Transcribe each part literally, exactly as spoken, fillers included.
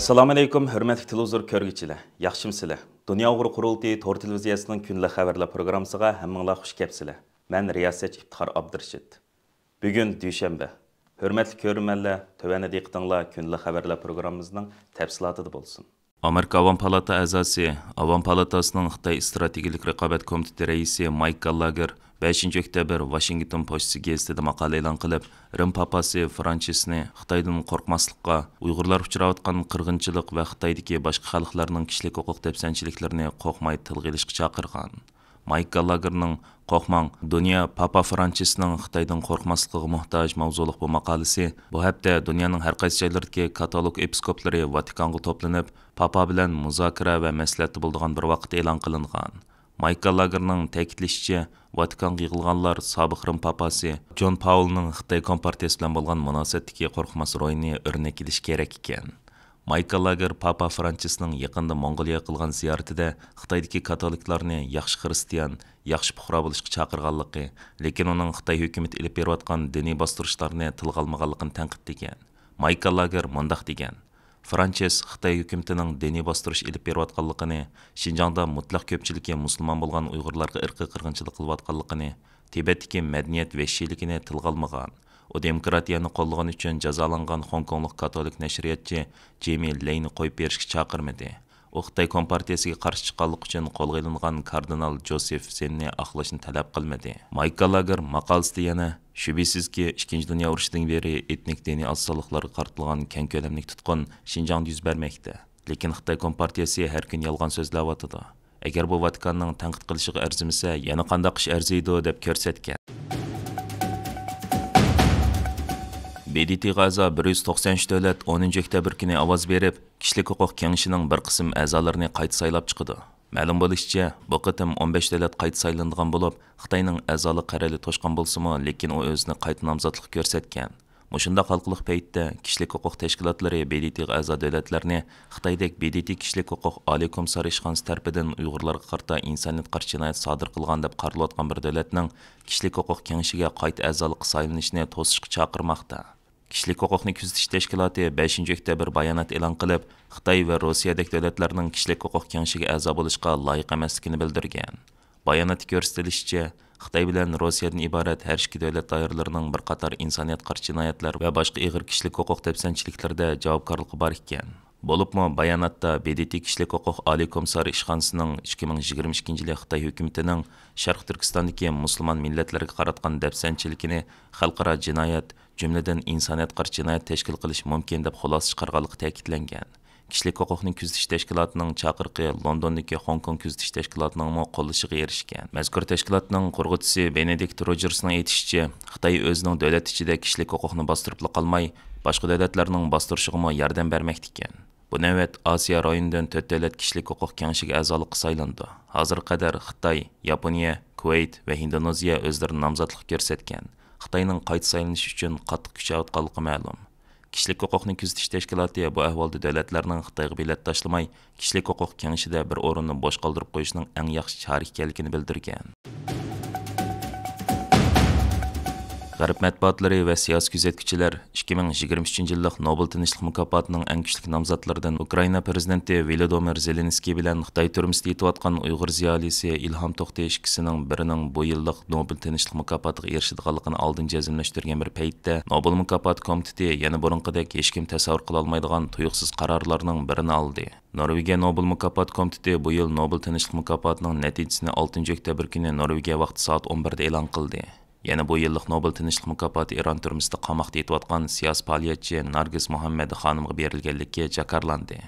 ئەسسالامۇئەلەيكۇم، ھۆرمەتلىك تېلېۋىزور كۆرگۈچىلەر، ياخشىمۇسىلەر؟ دۇنيا ئۇيغۇر قۇرۇلتىيى تور تېلېۋىزىيەسىنىڭ كۈندىلىك خەۋەرلەر پروگراممىسىغا ھەممىڭلار خۇش كەپسىلەر. مەن رىياسەتچى ئىپتىخار ئابدۇرېشىت. بۈگۈن دۈشەنبە. ھۆرمەتلىك كۆرۈرمەنلەر، تۆۋەندە دىققىتىڭلار كۈندىلىك خەۋەرلەر پروگراممىمىزنىڭ تەپسىلاتىدا بولسۇن. ئامېرىكا ئاۋام پالاتا ئەزاسى، ئاۋام پالاتاسىنىڭ خىتاي ئىستراتېگىيەلىك رىقابەت كومىتېتى رەئىسى مايك گاللاگېر بەشىنچى ئۆكتەبىر ۋاشىنگتون پوچتىسى گېزىتىدە ماقالە ئېلان قىلىپ، رىم پاپاسى فرانچىسنى خىتايدىن قورقماسلىققا، ئۇيغۇرلار ئۇچراۋاتقان قىرغىنچىلىق ۋە خىتايدىكى باشقا خەلقلەرنىڭ كىشىلىك ھوقۇق دەپسەندىچىلىكلىرىنى قورقماي تىلغا ئېلىشقا چاقىرغان. مايك گاللاگېرنىڭ «قورقماڭ، دۇنيا پاپا فرانچىسنىڭ خىتايدىن قورقماسلىقىغا موھتاج» ماۋزۇلۇق بۇ ماقالىسى بۇ ھەپتە دۇنيانىڭ ھەر قايسى جايلىرىدىكى كاتولىك ئېپىسكوپلىرى ۋاتىكانغا توپلىنىپ، پاپا بىلەن مۇزاكىرە ۋە مەسلىھەتتە بولىدىغان بىر ۋاقىتتا ئېلان قىلىنغان. مايك گاللاگېرنىڭ تەكىتلىشىچە، ۋاتىكانغا يىغىلغانلار سابىق رىم پاپاسى جون پاۋلنىڭ خىتاي كومپارتىيىسى بىلەن بولغان مۇناسىۋەتتىكى قورقماس روھىنى ئۆرنەك ئېلىشى كېرەك ئىكەن. مايك گاللاگېر پاپا فرانچىسنىڭ يېقىندا موڭغۇلىيەگە قىلغان زىيارىتىدە خىتايدىكى كاتولىكلارنى ياخشى خىرىستىيان، ياخشى پۇقرا بولۇشقا چاقىرغانلىقى، لېكىن ئۇنىڭ خىتاي ھۆكۈمىتى ئېلىپ بېرىۋاتقان دىنىي باستۇرۇشلارنى تىلغا ئالمىغانلىقىنى تەنقىدلىگەن. مايك گاللاگېر مۇنداق دېگەن: «فرانچىس خىتاي ھۆكۈمىتىنىڭ دىنىي باستۇرۇش ئېلىپ بېرىۋاتقانلىقىنى، شىنجاڭدا مۇتلەق كۆپچىلىكى مۇسۇلمان بولغان ئۇيغۇرلارغا ئىرقىي قىرغىنچىلىق قىلىۋاتقانلىقىنى، تىبەتتىكى مەدەنىيەت ۋەھشىيلىكىنى تىلغا ئالمىغان. ئۇ دېموكراتىيەنى قوللىغىنى ئۈچۈن جازالانغان خوڭكوڭلۇق كاتولىك نەشرىياتچى جېمى لېينى قويۇپ بېرىشكە چاقىرمىدى. ئۇ خىتاي كومپارتىيىسىگە قارشى چىققانلىقى ئۈچۈن قولغا ئېلىنغان كاردىنال جوزېف زېننى ئاقلاشنى تەلەپ قىلمىدى.» مايك گاللاگېر ماقالىسىدە يەنە: «شۈبھىسىزكى، ئىككىنچى دۇنيا ئۇرۇشىدىن بېرى ئېتنىك دىنىي ئاز سانلىقلارغا قارىتىلغان كەڭ كۆلەملىك تۇتقۇن شىنجاڭدا يۈز بەرمەكتە. لېكىن خىتاي كومپارتىيىسى ھەر كۈنى يالغان سۆزلەۋاتىدۇ. ئەگەر بۇ ۋاتىكاننىڭ تەنقىد قىلىشىغا ئەرزىمىسە، يەنە قانداق ئىش ئەرزىيدۇ؟» دەپ كۆرسەتكەن. ب د ت غا ئەزا بىر يۈز توقسان ئۈچ دۆلەت ئونىنچى ئۆكتەبىر كۈنى ئاۋاز بېرىپ، كىشىلىك ھوقۇق كېڭىشىنىڭ بىر قىسىم ئەزالىرىنى قايتا سايلاپ چىقىدۇ. مەلۇم بولۇشىچە، بۇ قېتىم ئون بەش دۆلەت قايتا سايلىنىدىغان بولۇپ، خىتاينىڭ ئەزالىق قەرەلى توشقان بولسىمۇ، لېكىن ئۇ ئۆزىنى قايتا نامزاتلىققا كۆرسەتكەن. مۇشۇنداق ھالقىلىق پەيتتە، كىشىلىك ھوقۇق تەشكىلاتلىرى ب د ت غا ئەزا دۆلەتلەرنى خىتايدەك ب د ت كىشىلىك ھوقۇق ئالىي كومىسسارى ئىشخانىسى تەرىپىدىن ئۇيغۇرلارغا قارىتا ئىنسانىيەت قارشى جىنايەت سادىر قىلغان دەپ قارىلىۋاتقان بىر دۆلەتنىڭ كىشىلىك ھوقۇق كېڭىشىگە قايتا ئەزالىققا سايلىنىشىنى توسۇشقا چاقىرماقتا. كىشىلىك ھوقۇقنى كۆزىتىش تەشكىلاتى بەشىنچى ئۆكتەبىر بايانات ئېلان قىلىپ، خىتاي ۋە روسىيەدەك دۆلەتلەرنىڭ كىشىلىك ھوقۇق كېڭىشىگە ئەزا بولۇشقا لايىق ئەمەسلىكىنى بىلدۈرگەن. باياناتتا كۆرسىتىلىشىچە، خىتاي بىلەن روسىيەدىن ئىبارەت ھەر ئىككى دۆلەت دائىرىلىرىنىڭ بىر قاتار ئىنسانىيەت قارشى جىنايەتلەر ۋە باشقا ئېغىر كىشىلىك ھوقۇق دەپسەندىچىلىكلىرىدە جاۋابكارلىقى بار ئىكەن. بولۇپمۇ باياناتتا ب د ت كىشىلىك ھوقۇق ئالىي كومىسسارى ئىشخانىسىنىڭ ئىككى مىڭ يىگىرمە ئىككىنچى يىلى خىتاي ھۆكۈمىتىنىڭ شەرقىي تۈركىستاندىكى مۇسۇلمان مىللەتلەرگە قاراتقان دەپسەندىچىلىكىنى خەلقئارا جىنايەت، جۈملىدىن ئىنسانىيەت قارشى جىنايەت تەشكىل قىلىش مۇمكىن دەپ خۇلاسە چىقارغانلىقى تەكىتلەنگەن. كىشىلىك ھوقۇقنى كۆزىتىش تەشكىلاتىنىڭ چاقىرىقى لوندوندىكى خوڭكوڭ كۆزىتىش تەشكىلاتىنىڭمۇ قوللىشىغا ئېرىشكەن. مەزكۇر تەشكىلاتنىڭ قۇرغۇچىسى بېنېدىكت روجېرسنىڭ ئېيتىشىچە، خىتاي ئۆزىنىڭ دۆلەت ئىچىدە كىشىلىك ھوقۇقنى باستۇرۇپلا قالماي، باشقا دۆلەتلەرنىڭ باستۇرۇشىغىمۇ ياردەم بەرمەكتىكەن. بۇ نۆۋەت ئاسىيا رايونىدىن تۆت دۆلەت كىشىلىك ھوقۇق كېڭىشىگە ئەزالىققا سايلىنىدۇ. ھازىرغا قەدەر خىتاي، ياپونىيە، كۇۋەيت ۋە ھىندونېزىيە ئۆزلىرىنى نامزاتلىق كۆرسەتكەن. خىتاينىڭ قايتا سايلىنىش ئۈچۈن قاتتىق كۈچەۋاتقانلىقى مەلۇم. كىشىلىك ھوقۇقنى كۆزىتىش تەشكىلاتى بۇ ئەھۋالدا دۆلەتلەرنىڭ خىتايغا بېلەت تاشلىماي، كىشىلىك ھوقۇق كېڭىشىدە بىر ئورۇننى بوش قالدۇرۇپ قويۇشنىڭ ئەڭ ياخشى چارە ئىكەنلىكىنى بىلدۈرگەن. غەرب مەتبۇئاتلىرى ۋە سىياسىي كۆزەتكۈچىلەر ئىككى مىڭ يىگىرمە ئۈچىنچى يىللىق نوبېل تىنچلىق مۇكاپاتىنىڭ ئەڭ كۈچلۈك نامزاتلىرىدىن ئۇكرائىنا پىرېزىدېنتى ۋىلودىمىر زېلېنسكىي بىلەن خىتاي تۈرمىسىدە يېتىۋاتقان ئۇيغۇر زىيالىيسى ئىلھام توختى ئىككىسىنىڭ بىرىنىڭ بۇ يىللىق نوبېل تىنچلىق مۇكاپاتىغا ئېرىشىدىغانلىقىنى ئالدىن جەزملەشتۈرگەن بىر پەيتتە، نوبېل مۇكاپاتى كومىتېتى يەنە بۇرۇنقىدەك ھېچكىم تەسەۋۋۇر قىلالمايدىغان تۇيۇقسىز قارارلارنىڭ بىرىنى ئالدى. نورۋېگىيە نوبېل مۇكاپاتى كومىتېتى بۇ يىل نوبېل تىنچلىق مۇكاپاتىنىڭ نەتىجىسىنى ئالتىنچى ئۆكتەبىر كۈنى نورۋېگىيە ۋاقتى سائەت ئون بىردە ئېلان قىلدى. يەنە بۇ يىللىق نوبېل تىنچلىق مۇكاپاتى ئىران تۈرمىسىدە قاماقتا يېتىۋاتقان سىياسىي پائالىيەتچى نارگىز مۇھەممەدى خانىمغا بېرىلگەنلىكى جاكارلاندى.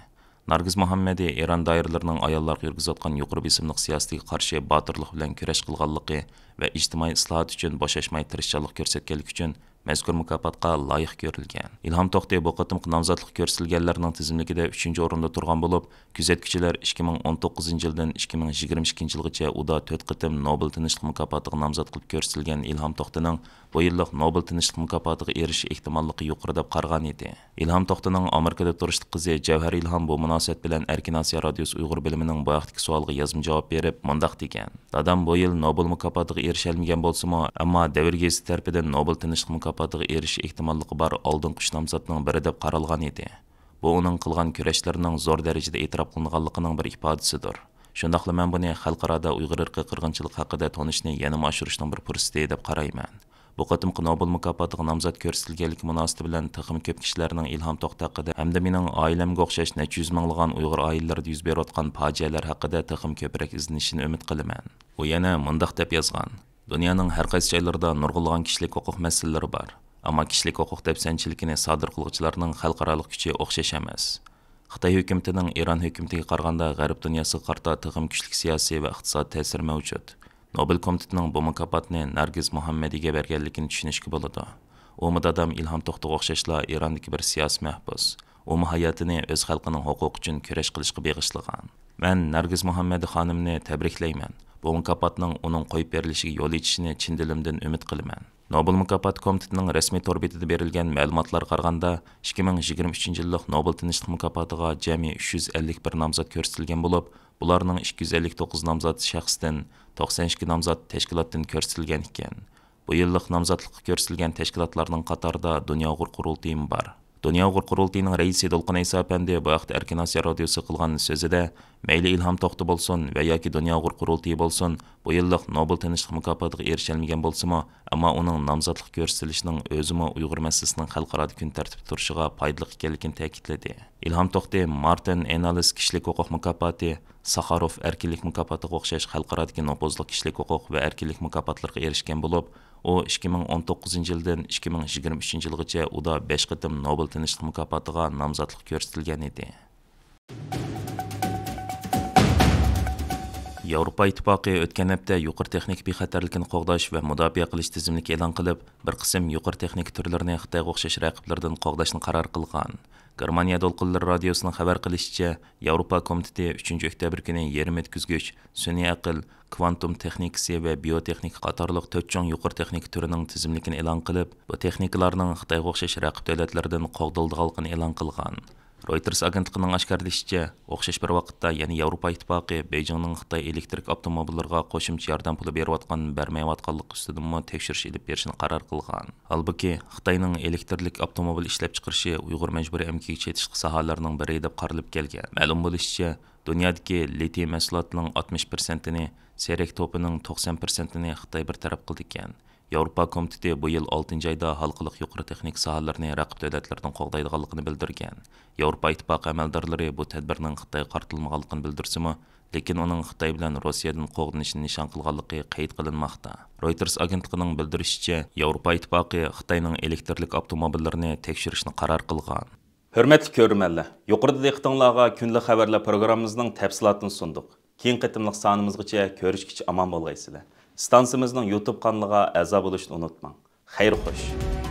نارگىز مۇھەممەدى ئىران دائىرىلىرىنىڭ ئاياللارغا يۈرگۈزۈۋاتقان يۇقىرى بېسىملىق سىياسىتىگە قارشى باتۇرلۇق بىلەن كۈرەش قىلغانلىقى ۋە ئىجتىمائىي ئىسلاھات ئۈچۈن بوشاشماي تىرىشچانلىق كۆرسەتكەنلىكى ئۈچۈن مەزكۇر مۇكاپاتقا لايىق كۆرۈلگەن. ئىلھام توختى بۇ قېتىمقى نامزاتلىققا كۆرسىتىلگەنلەرنىڭ تىزىملىكىدە ئۈچىنچى ئورۇندا تۇرغان بولۇپ، كۆزەتكۈچىلەر ئىككى مىڭ ئون توققۇزىنچى يىلدىن ئىككى مىڭ يىگىرمە ئىككىنچى يىلغىچە ئۇدا تۆت قېتىم نوبېل تىنچلىق مۇكاپاتىغا نامزات قىلىپ كۆرسىتىلگەن ئىلھام توختىنىڭ بۇ يىللىق نوبېل تىنچلىق مۇكاپاتىغا ئېرىشىش ئېھتىماللىقى يۇقىرى دەپ قارىغان ئىدى. ئىلھام توختىنىڭ ئامېرىكىدا تۇرۇشلۇق قىزى جەۋھەر ئىلھام بۇ مۇناسىۋەت بىلەن ئەركىن ئاسىيا رادىيوسى ئۇيغۇر بۆلۈمىنىڭ بۇ ھەقتىكى سوئالىغا يازما جاۋاب بېرىپ مۇنداق دېگەن: «دادام بۇ يىل نوبېل مۇكاپاتىغا ئېرىشەلمىگەن بولسىمۇ، ئەمما دەۋر گېزىتى تەرىپىدىن نوبېل تىنچلىق مۇكاپاتىغا ئېرىشىش ئېھتىماللىقى بار ئالدىنقى ئۈچ نامزاتنىڭ بىرى دەپ قارالغان ئىدى. بۇ ئۇنىڭ قىلغان كۈرەشلىرىنىڭ زور دەرىجىدە ئېتىراپ قىلىنغانلىقىنىڭ بىر ئىپادىسىدۇر. شۇنداقلا مەن بۇنى خەلقئارادا ئۇيغۇر ئىرقىي قىرغىنچىلىقى ھەققىدە تونۇشنى يەنىمۇ ئاشۇرۇشنىڭ بىر پۇرسىتى دەپ قارايمەن. بۇ قېتىمقى نوبېل مۇكاپاتىغا نامزات كۆرسىتىلگەنلىكى مۇناسىۋىتى بىلەن تېخىمۇ كۆپ كىشىلەرنىڭ ئىلھام توختى ھەققىدە ھەمدە مېنىڭ ئائىلەمگە ئوخشاش نەچچە يۈز مىڭلىغان ئۇيغۇر ئائىلىلىرىدە يۈز بېرىۋاتقان پاجىئەلەر ھەققىدە تېخىمۇ كۆپرەك ئىزدىنىشىنى ئۈمىد قىلىمەن. ئۇ يەنە مۇنداق دەپ يازغان: دۇنيانىڭ ھەر قايسى جايلىرىدا نۇرغۇنلىغان كىشىلىك ھوقۇق مەسىلىلىرى بار. ئەمما كىشىلىك ھوقۇق دەپسەندىچىلىكىنى سادىر قىلغۇچىلارنىڭ خەلقئارالىق كۈچى ئوخشاش ئەمەس. خىتاي ھۆكۈمىتىنىڭ ئىران ھۆكۈمىتىگە قارىغاندا غەرب دۇنياسىغا قارىتا تېخىمۇ كۈچلۈك سىياسىي ۋە ئىقتىسادىي تەسىرى مەۋجۇت. نوبېل كومىتېتىنىڭ بۇ مۇكاپاتنى نەرگىز مۇھەممەدىگە بەرگەنلىكىنى چۈشىنىشكە بولىدۇ. ئۇمۇ دادام ئىلھام توختىغا ئوخشاشلا ئىراندىكى بىر سىياسىي مەھبۇس. ئۇمۇ ھاياتىنى ئۆز خەلقىنىڭ ھوقۇقى ئۈچۈن كۈرەش قىلىشقا بېغىشلىغان. مەن نەرگىز مۇھەممەدى خانىمنى تەبرىكلەيمەن. بۇ مۇكاپاتنىڭ ئۇنىڭ قويۇپ بېرىلىشىگە يول ئېچىشىنى چىن دىلىمدىن ئۈمىد قىلىمەن. نوبېل مۇكاپاتى كومىتېتىنىڭ رەسمىي تور بېتىدە بېرىلگەن مەلۇماتلارغا قارىغاندا، ئىككى مىڭ يىگىرمە ئۈچىنچى يىللىق نوبېل تىنچلىق مۇكاپاتىغا جەمئىي ئۈچ يۈز ئەللىك بىر نامزات كۆرسىتىلگەن بولۇپ، بۇلارنىڭ ئىككى يۈز ئەللىك توققۇز نامزاتى شەخستىن، توقسان ئىككى نامزات تەشكىلاتتىن كۆرسىتىلگەن ئىكەن. بۇ يىللىق نامزاتلىققا كۆرسىتىلگەن تەشكىلاتلارنىڭ قاتارىدا دۇنيا ئۇيغۇر قۇرۇلتىيىمۇ بار. دۇنيا ئۇيغۇر قۇرۇلتىيىنىڭ رەئىسى دولقۇن ئەيسا ئەپەندى بۇ ھەقتە ئەركىن ئاسىيا رادىيوسىغا قىلغان سۆزىدە، مەيلى ئىلھام توختى بولسۇن ۋە ياكى دۇنيا ئۇيغۇر قۇرۇلتىيى بولسۇن، بۇ يىللىق نوبېل تىنچلىق مۇكاپاتىغا ئېرىشەلمىگەن بولسىمۇ، ئەمما ئۇنىڭ نامزاتلىق كۆرسىتىلىشىنىڭ ئۆزىمۇ ئۇيغۇر مەسىلىسىنىڭ خەلقئارادا كۈن تەرتىپتە تۇرۇشىغا پايدىلىق ئىكەنلىكىنى تەكىتلىدى. ئىلھام توختى مارتىن ئېنالىس كىشىلىك ھوقۇق مۇكاپاتى، ساخاروف ئەركىنلىك مۇكاپاتىغا ئوخشاش خەلقئارادىكى نوپۇزلۇق كىشىلىك ھوقۇق ۋە ئەركىنلىك مۇكاپاتلىرىغا ئېرىشكەن بولۇپ، ئۇ ئىككى مىڭ ئون توققۇزىنچى يىلدىن ئىككى مىڭ يىگىرمە ئۈچىنچى يىلغىچە ئۇدا بەش قېتىم نوبېل تىنچلىق مۇكاپاتىغا نامزاتلىق كۆرسىتىلگەن ئىدى. ياۋروپا ئىتتىپاقى ئۆتكەن ھەپتە يۇقىرى تېخنىكا بىخەتەرلىكىنى قوغداش ۋە مۇداپىئە قىلىش تىزىملىكى ئېلان قىلىپ، بىر قىسىم يۇقىرى تېخنىكا تۈرلىرىنى خىتايغا ئوخشاش رەقىبلىرىدىن قوغداشنى قارار قىلغان. گېرمانىيە دولقۇنلىرى رادىيوسىنىڭ خەۋەر قىلىشىچە، ياۋروپا كومىتېتى ئۈچىنچى ئۆكتەبىر كۈنى يېرىم ئۆتكۈزگۈچ، سۈنئىي ئەقىل، كۋانتۇم تېخنىكىسى ۋە بىيوتېخنىكا قاتارلىق تۆت چوڭ يۇقىرى تېخنىكا تۈرىنىڭ تىزىملىكىنى ئېلان قىلىپ، بۇ تېخنىكىلارنىڭ خىتايغا ئوخشاش رەقىب دۆلەتلەردىن قوغدىلىدىغانلىقىنى ئېلان قىلغان. رويتېرس ئاگېنتلىقىنىڭ ئاشكارىلىشىچە، ئوخشاش بىر ۋاقىتتا يەنە ياۋروپا ئىتتىپاقى بېيجىڭنىڭ خىتاي ئېلېكتىرىك ئاپتوموبىللىرىغا قوشۇمچە ياردەم پۇلى بېرىۋاتقان، بەرمەيۋاتقانلىقى ئۈستىدىنمۇ تەكشۈرۈش ئېلىپ بېرىشنى قارار قىلغان. ھالبۇكى، خىتاينىڭ ئېلېكتىرلىك ئاپتوموبىل ئىشلەپچىقىرىشى ئۇيغۇر مەجبۇرىي ئەمگىكىگە چېتىشلىق ساھەلەرنىڭ بىرى دەپ قارىلىپ كەلگەن. مەلۇم بولۇشىچە، دۇنيادىكى لىتىي مەھسۇلاتىنىڭ ئاتمىش پىرسەنتىنى، سېرىك توپىنىڭ توقسان پىرسەنتىنى خىتاي بىر تەرەپ قىلىدىكەن. ياۋروپا كومىتېتى بۇ يىل ئالتىنچى ئايدا ھالقىلىق يۇقىرى تېخنىكا ساھەلىرىنى رەقىب دۆلەتلەردىن قوغدايدىغانلىقىنى بىلدۈرگەن. ياۋروپا ئىتتىپاقى ئەمەلدارلىرى بۇ تەدبىرنىڭ خىتايغا قارىتىلمىغانلىقىنى بىلدۈرسىمۇ، لېكىن ئۇنىڭ خىتاي بىلەن روسىيەدىن قوغدىنىشىنى نىشان قىلغانلىقى قەيت قىلىنماقتا. رويتېرس ئاگېنتلىقىنىڭ بىلدۈرۈشىچە، ياۋروپا ئىتتىپاقى خىتاينىڭ ئېلېكتىرلىك ئاپتوموبىللىرىنى تەكشۈرۈشنى قارار قىلغان. ھۆرمەتلىك كۆرۈرمەنلەر، يۇقىرىدا دىققىتىڭلارغا كۈندىلىك خەۋەرلەر پروگراممىمىزنىڭ تەپسىلاتىنى سۇندۇق. كېيىنكى قېتىملىق سانىمىزغىچە كۆرۈشكىچە ئامان بولغايسىلەر. ئىستانسىمىزنىڭ يۇتۇب قانىلىغا ئەزا بولۇشنى ئۇنتۇماڭ. خەير خوش.